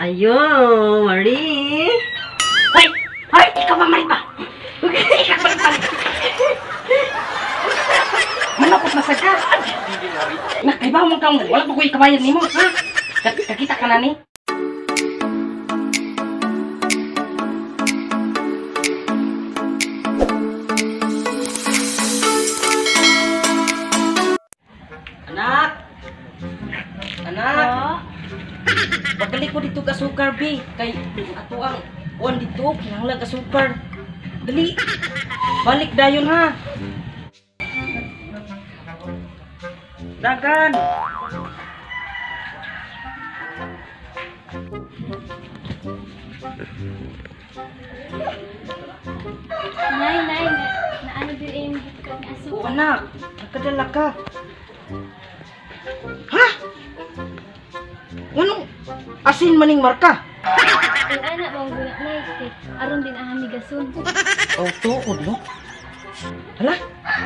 Ayo, Marie. Hoy! Hoy! Ikaw ba, Marie ba? Ikaw ba, Marie? Manakot na sa ka. Nakaiba mo kang wala pa ko'y kabayan nimo, ha? Kakita ka na ni? Anak! Anak! Oh? Pagdali ko dito ka sukar, B. Kay ato ang kuan dito, kinahanglan ka sukar. Dali. Balik dayon ha. Dagan. Nay, nay, na ano din yung bukat nga O asukar. anak, nakadala ka. Ha? Anong asin maning marka? Ang anak mong guna, nay, kay aron din ang hamigason. Oh, tuod no? Hala,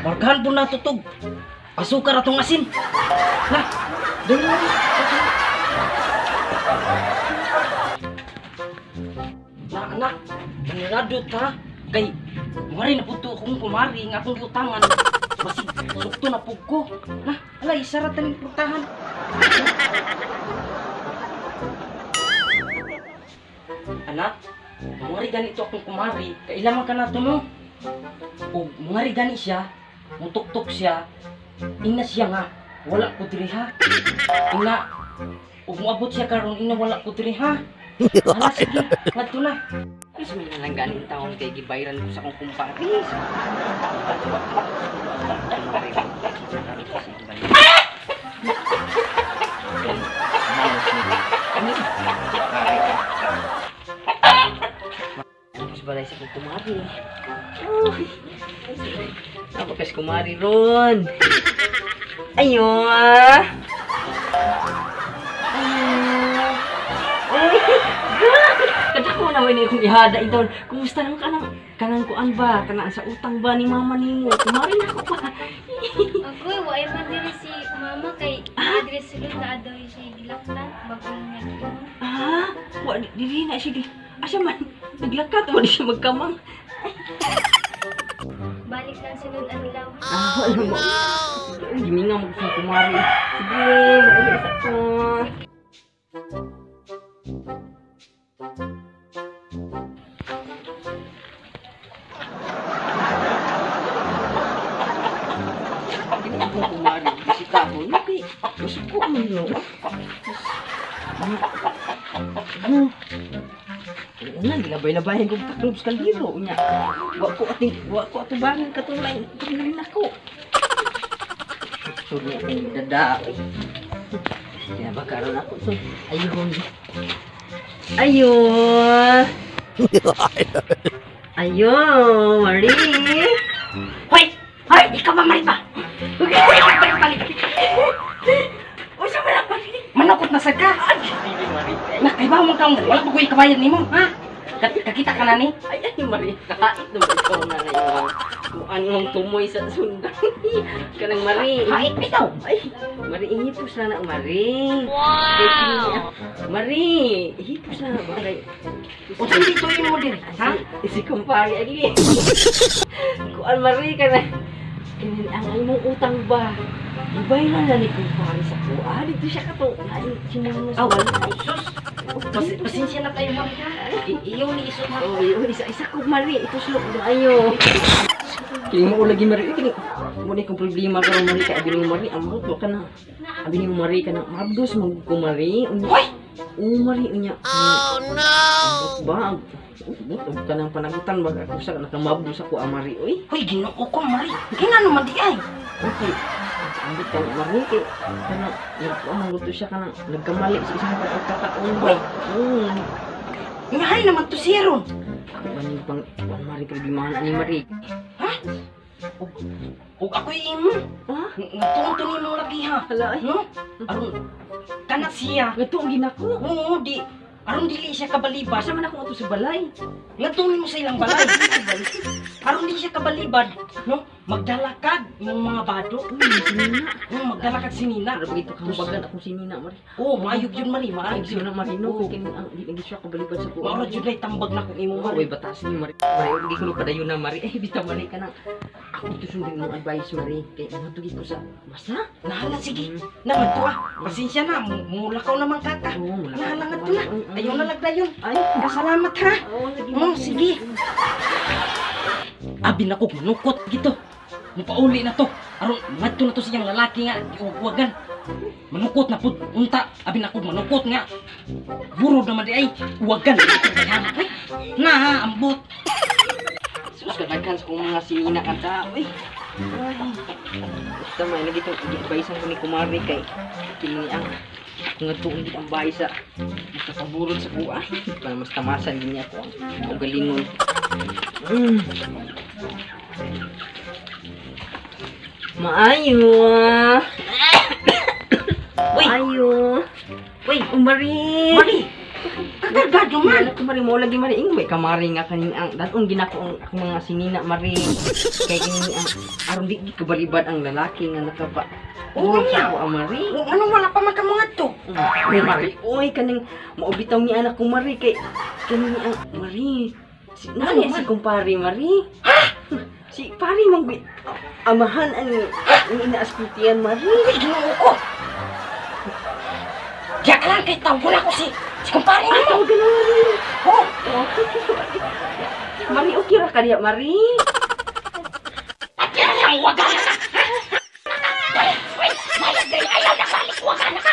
markahan po na tutog. Asukar atong asin. Na, dali na. Na, anak, nangyadot ha. Kay, mari na po to akong kumari nga akong giutangan. Basig, sukto na po ko. Na, hala, isara taning putahan. Anak, mangari ganito akong kumari, kailangan ka na to no. O mangari gani siya, mutuktok siya, ina siya nga, wala ko diri ha. Ina, ug moabot siya karon ina wala ko diri ha. Hala, sige, ngadto na. Mas may nalang ganing taon kay gibayran ko sa akong kumpare. Tapos balay sa kong kumari. Uy. Napakas kumari ron. Ayo. Ayo. Uy. Kada ko naman ni akong ihada ito. Kumusta naman ka nang kanang kuan ba? Kanang sa utang ba ni mama nimo? Kumari na ako pa. Agoy, waay man diri si mama kay diri sulod na daw siya gilaktan bagong nag-ingon. Ah, wa diri na siya. Asa man naglakat wa di siya magkamang. Balik lang sunod adlaw. Ah, alam mo. Giminga mo sa kumari. Sige, mauli sa ko. Hindi akong kumari. Bisita ko. Okay. Gusto ko man no. Ano? Una, gilabay-labayan kong taklob sa kaldero. Unya, wa ko ating, wa ko atubangan katong lain. Tingnan ako. Sorry, akong dada. Kaya ba karon ako? So, ayun. Ayun. Ayun, Marie. Hoy! Hoy! Ikaw ba, Marie ba? Balik, balik. Usa man na, Marie. Manakot na sa ka. Nakaiba mo kang wala pa ko'y kabayan nimo, ha? Kakita ka na ni? Ay, ay, Marie. Kahit naman ikaw na ngayon. Kung anong tumoy sa sundang. Kanang Marie. Kahit ikaw. Ay, Marie, ihipos na na, Marie. Wow! Marie, ihipos na na ba? Kay, O saan dito yun mo diri, ha? Si kumpare, agi. Kuan, Marie, ka na. Kinin ang imong utang ba? Ibayran na ni kumpare sa kuha. Dito siya kato. Ay, sinama sa Aw, balay. sus. Pasensya na tayo, ma'am. Iyaw ni isot ha. Oh, yun, isa-isa ko, Marie. Ituslok na ayo. Kini mo lagi Marie, kini mo ni kong problema karon Marie kay abi ni Marie amot mo kana. Abi ni Marie kana mabdos man ko Marie. Hoy! O Marie unya. Oh no. Ambot ba? Ambot og kanang panagutan ba ako sa nakamabdos ako ah, Marie oy. Hoy, Ginoo ko, Marie. Kinano man di ay? Okay. Ambot kay Marie kay kana nagkuan to siya kanang nagkamali sa isang pagkataon ba. Ngahay naman to siya ron. Ako ani pang kuan Marie problemahan ani Marie. Ha? Ug ako'y imo. Ha? Ngatuon to nimo lagi ha. Hala ay. No? Aron kana siya. Ngadto ang ginako. Oo, di Aron dili siya kabalibad. Asa man ako ato sa balay? Ngadto mo sa ilang balay. Aron di siya kabalibad, no? Magdalakag imong mga bado. Uy, sinina. No, magdalakag si Nina. Para bagito kambagan akong sinina, Mari. Oh, maayog yun Mari, maayog Ay, yun. na Mari no, Oo. kay ang di lagi siya kabalibad sa kuha. Maura jud nay tambag na kung imo Oo, Mari. uy, batas ni Mari. Mari, hindi ko padayon na Mari. Eh, bitaw Mari ka na. Ako ito sundin mong advice, Mari. Kay matugid ko sa masa. Nahala sige. Na madto ah. Pasensya na, mulakaw naman kaka. Oo, mula. Nahala nga to na. Ayaw na lagdayon. Ay, Salamat ha. oo, lagi. Oh, sige. Abi nako manukot gito. Mupauli na to. Aron ngadto na to siyang lalaki nga giugwagan. Manukot na pud unta. Abi nako manukot nga. Burod naman di ay uwagan. Ay, na ambot. Sus, kadaghan sa kong mga sinina kanta. Uy. Ay. Basta may lagi itong i-advise ko ni Kumari kay kini ang kung nga tuong ang bahay sa basta paburod sa kuha. Para mas tamasan din niya ako ang kaugalingon. Maayo. Ah. Uy. Maayo. Uy, Umari. Mari. Kagargado man. Man, kumari mo lagi mari ingway kamari nga kaning ang dadon ginako ang akong mga sinina mari kay kini ang aron di gid kabalibad ang lalaki nga nakapa. Oo, sa niya. ako ang mari. O, anong wala pa man ka mga to? Uy, mari, oy kaning maubitaw ni anak ko mari kay kaning ang mari. Si, Ano nani man? si kumpare mari? Si pare mang amahan ang ang inaaskultian mari. Uy, Ginoo ko. Diya ka lang kay tawag ko si si kumpare Ay, nimo. tawagan na mari. Oh, Mari okay ra kaniya mari. Ang wagan na ka! Uy, mayag diri, ayaw na balik, wagan na ka!